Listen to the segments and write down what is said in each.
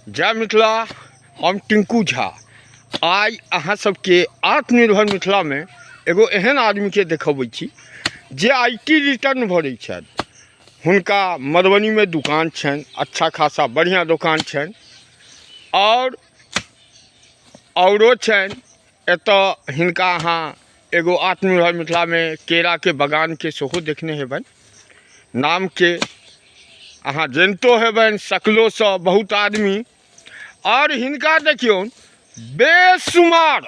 जय मिथिला। हम टिंकू झा आइ अहाँ सबके आत्मनिर्भर मिथिलामे एगो एहन आदमीके देखबै छी जे I T return भरै छथि। हुनका मधुबनीमे दुकान छनि, अच्छा खासा बढ़िआँ दोकान छनि आओर औरो छनि। एतऽ हिनका अहाँ एगो आत्मनिर्भर मिथिलामे केराके बगानके सेहो देखने हेबनि, नामके अहाँ जनितो हेबनि शकलोसँ बहुत आदमी। आओर हिनका देखियौन बेसुमार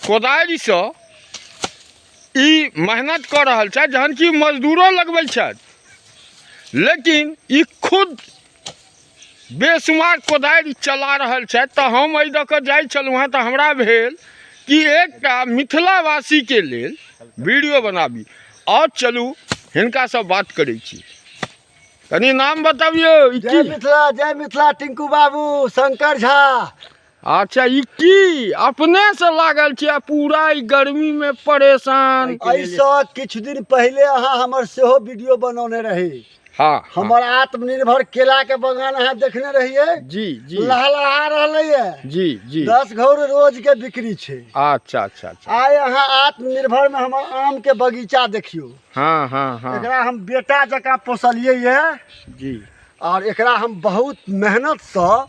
कोदारिसँ ई मेहनत कऽ रहल छथि, जहन कि मजदूरो लगबै छथि, लेकिन ई खुद बेसुमार कोदारि चला रहल छथि। तऽ हम एहि दऽ कऽ जाइ छलहुँ हेँ तऽ हमरा भेल कि एकटा मिथिलावासीके लेल वीडियो बनाबी। आओर चलू हिनकासँ बात करै छी। कनि नाम बतबियौ। ई जय मिथिला, जय मिथिला। टिंकू बाबू, शंकर झा। अच्छा, ई की अपने से लागल छी आ पूरा ई गर्मी में परेशान? एहिसँ किछु दिन पहिले अहाँ हमर सेहो वीडियो बनौने रही। हाँ। हमर आत्मनिर्भर केला के बगान अहाँ देखने रहियै। जी जी। लहलहा रहलै ये। जी जी। 10 घौर रोज के बिक्री छै। अच्छा अच्छा अच्छा। आइ अहाँ आत्मनिर्भर में हमर आम के बगीचा देखियौ। हाँ हाँ हाँ। एकरा हम बेटा जकाँ पोसलियै ये। जी। और एकरा हम बहुत मेहनतसँ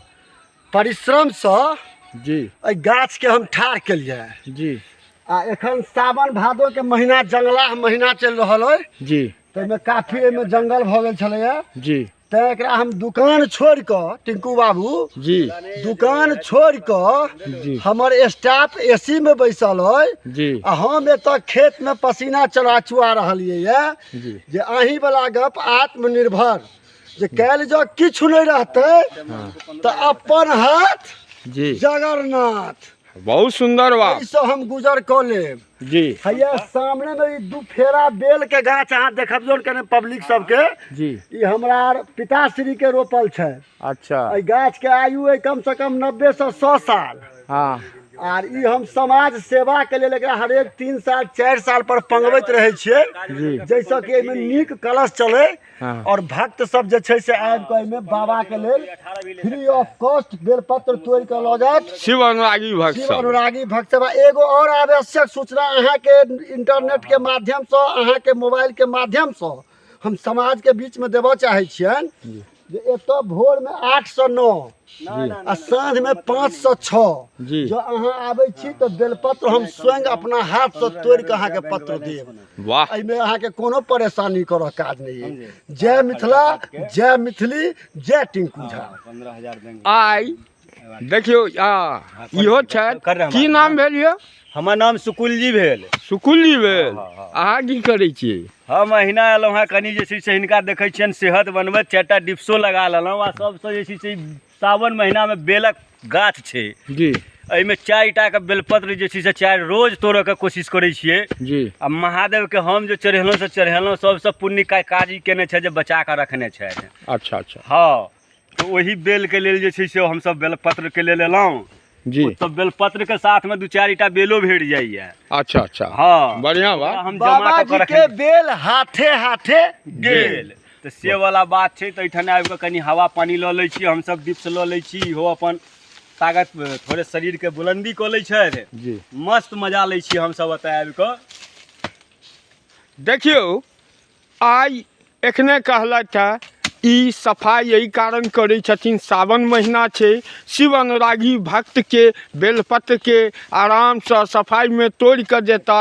परिश्रमसँ जी एहि गाछके हम ठाढ़ केलियै। जी। आ एखन सावन भादो के महीना जंगलाह महीना चलि रहल अइ। जी। ताहिमे काफी एहिमे जंगल भऽ गेल छलैया। जी। तैं एकरा हम दुकान छोड़ि कऽ टिंकू बाबू जी दुकान छोड़ि कऽ जी हमर स्टाफ ए सी मे बैसल अइ जी आ हम एतऽ खेतमे पसीना चला चुआ रहलियै ये जी जे अहीं वाला गप आत्मनिर्भर जे काल्हि जँ किछु नहि रहतै तऽ अपन हाथ जी जगन्नाथ। बहुत सुंदर बात। एहिसँ हम गुजर कऽ लेब। जी। हैया सामने में ई दू फेरा बेल के गाछ अहाँ देखबियौ कने पब्लिक सबके। जी। ई हमरा पिताश्री के रोपल छै। अच्छा। एहि गाछ के आयु अइ कम से कम 90 से 100 साल। हाँ। आर ई हम समाज सेवा के लेल एकरा हरेक 3 साल 4 साल पर पंगबैत रहै छियै जी। जाहिसँ कि एहिमे नीक कलश चलै हाँ। और भक्त सब जे छै से आबि कऽ एहिमे बाबा के लेल फ्री ऑफ कॉस्ट बेलपत्र तोड़ि कऽ लऽ जायत। शिव अनुरागी भक्त शिव सब। अनुरागी भक्त सब। एगो और आवश्यक सूचना अहाँके इंटरनेट के माध्यमसँ अहाँके मोबाइल के माध्यमसँ हम समाज के बीच में देबऽ चाहै छियनि जे एतऽ भोर में 8 से 9 आ साँझ में 5 से 6 जी। जँ अहाँ आबै छी तऽ बेलपत्र हम स्वयं अपना हाथसँ तोड़ि कऽ अहाँके पत्र देब। वाह। एहिमे अहाँके कोनो परेशानी करऽ काज नहि अइ। जय मिथिला, जय मिथिली, जय टिंकू झा। आइ देखियौ आ इहो छथि, की नाम भेल यौ? हमर नाम सुकुल जी भेल। सुकुल जी भेल। अहाँ की करै छियै? हम अहिना एलहुँ हेँ कनि जे छै से हिनका देखै छियनि सेहत बनबैत, 4टा डिप्सो लगा लेलहुँ आ सबसँ जे छै से सावन महीनामे बेलक गाछ छै जी एहिमे 4टा के बेलपत्र जे छै से 4 रोज तोड़ऽके कोशिश करै छियै जी। आ महादेवके हम जे चढ़ेलहुँ से चढ़ेलहुँ, सबसँ पुण्य काज ई केने छै जे बचा कऽ रखने छथि। अच्छा अच्छा। हँ, तऽ ओही बेलके लेल जे छै से हमसब बेलपत्रके लेल एलहुँ जी। तऽ बेलपत्रके साथमे 2-4टा बेलो भेट जाइए। अच्छा अच्छा। हँ। बढ़िआँ बात। हम जमा बाबा कऽ जी के के बेल हाथे हाथे गेल तऽ से वाला बात छै। तऽ एहिठाम आबि कऽ कनि हवा पानि लऽ लै छी हमसब, डिप्स लऽ लै छी, इहो अपन ताकत थोड़े शरीरके बुलंदी कऽ लै छथि जी। मस्त मजा लै छी हमसब एतऽ आबि कऽ। देखियौ आइ एखने कहलथि हेँ ई सफाइ एहि कारण करै छथिन, सावन महीना छै, शिव अनुरागी भक्तके बेलपत्रके आरामसँ सफाइमे तोड़ि कऽ देता।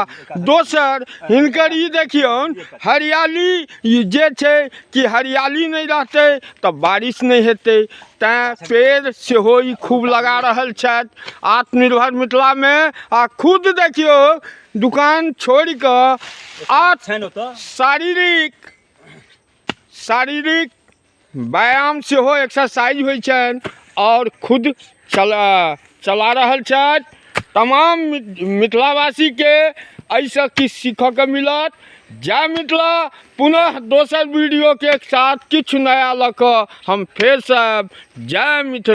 दोसर हिनकर ई देखियौन हरियाली जे छै कि हरियाली नहि रहतै तऽ बारिश नहि हेतै, तैँ पेड़ सेहो ई खूब लगा रहल छथि आत्मनिर्भर मिथिलामे। आ खुद देखियौ दुकान छोड़ि कऽ आ शारीरिक व्यायाम सेहो एक्सरसाइज होइ छनि आओर खुद चला रहल छथि। तमाम मिथिलावासीके एहिसँ किछु सीखऽके मिलत। जय मिथिला। पुनः दोसर वीडियोके साथ किछु नया लऽ कऽ हम फेरसँ आयब। जय मिथिला।